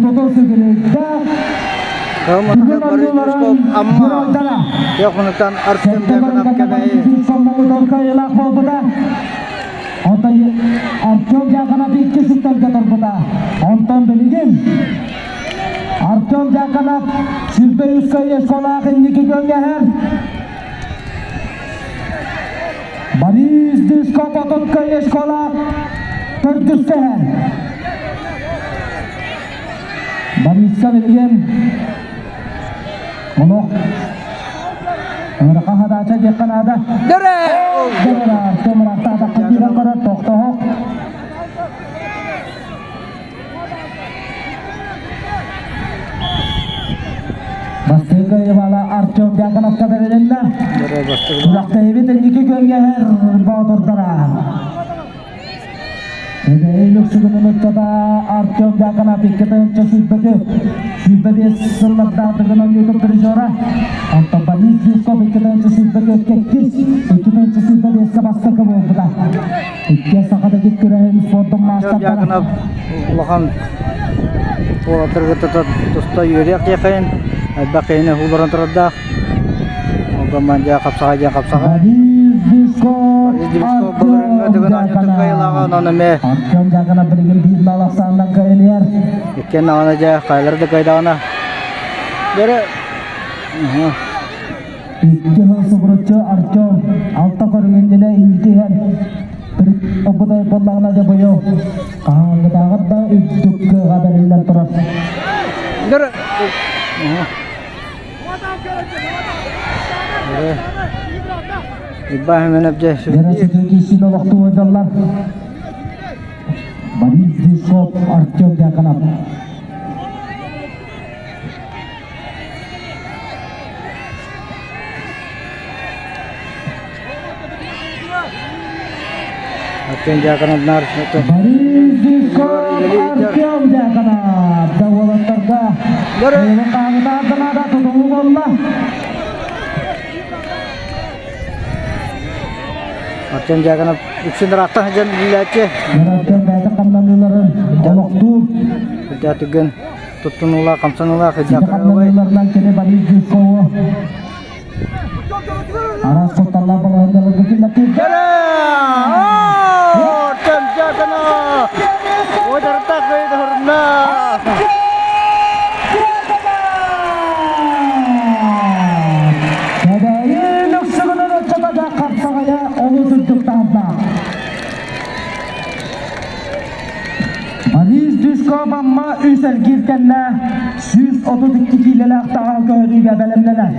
Ортото сүгүрүйдээх Кылмытта Борис Дюшков Амма Төхүнүттэн Артем Дьяконов Кэбээйи. Онтон Артем Дьяконов икки сүктэргэ турбута. Онтон билигин Артем Дьяконов 103 кыайыскалаах инники күөҥҥэһэр. Борис Дюшков 30 кыайыскалаах төрдүстэһэр. Бориска билигин олох ыарахан хадаача диэххэ наада. Дөрө! Дөрө Артем ыраахтаатахха киирэн көрөр тохтоһох. Бастыҥ Ивана Артем Дьяконовка бэрилиннэ. Күрэхтэһиибит инники күөҥҥэһэр боотурдара. Эбэйил үксүгүнүн ыччата Артем Дьяконов 2 тыһыынча 25 сыллардаах Дыгын оонньуутун призера. Онтон Борис Жирков 2 тыһыынча 24-кэ иккис, 2 тыһыынча 25-кэ бастакы буолбута. Икки саха дэгит күрэһин спордун Артем маастардара. Дьяконов улахан уолаттарга туста үөрүөх диэххин, элбэх киһини ууларан турардаах. Командия хапсаҕай диэн хапсаҕай. Борис Жирков, Борис Жирков былырыыҥҥы Артем Дыгын оонньуутун Дьяконов. кыайыылааҕа, онон эмиэ Артем Дьяконов билигин биир баал ахсаанынан кыайылыйар. иккиэн даҕаны дьэ хайалара да кыайдаҕына. Бэрэ Икки сыл субуруччу Артем алта көрүҥүннүнэ инники иһэр. Обудай буоллаҕына дьэ быйыл хаһааҥҥытааҕар да үрдүк кыаҕа бэриллэн турар. Бэрэ Иббаһым дьэ Дьэ сытыы олохтуу сылдьаллар. Борис Жирков, Артем Дьяконов. Артем Дьяконов нар Борис Жирков, Артем Дьяконов. Да уолаттарга Хаҥытаартанаада тутулу буолла. Артем Дьяконов үксүн ыраахтан сылдьан үлэлээччи. Артем бэйэтэ хамнаныыларын олохтуур. Үрдээх түргэн туттунуулаах, хамсаныылаах Хамнаныыларынан кини Борис Жиркову араас кутталлаах балаһыанньаларга киллэртиир. Артем Дьяконов! Ударта кыйдырна! Кэбээйи Лүксүгүнэн оччото хапсаҕайа олус үрдүк таһымнаах. Борис Дюшков Амма үс эргиир кэннэ 132 киилэлээх таҕа көһөрүүгэ бэлэмнэнэр.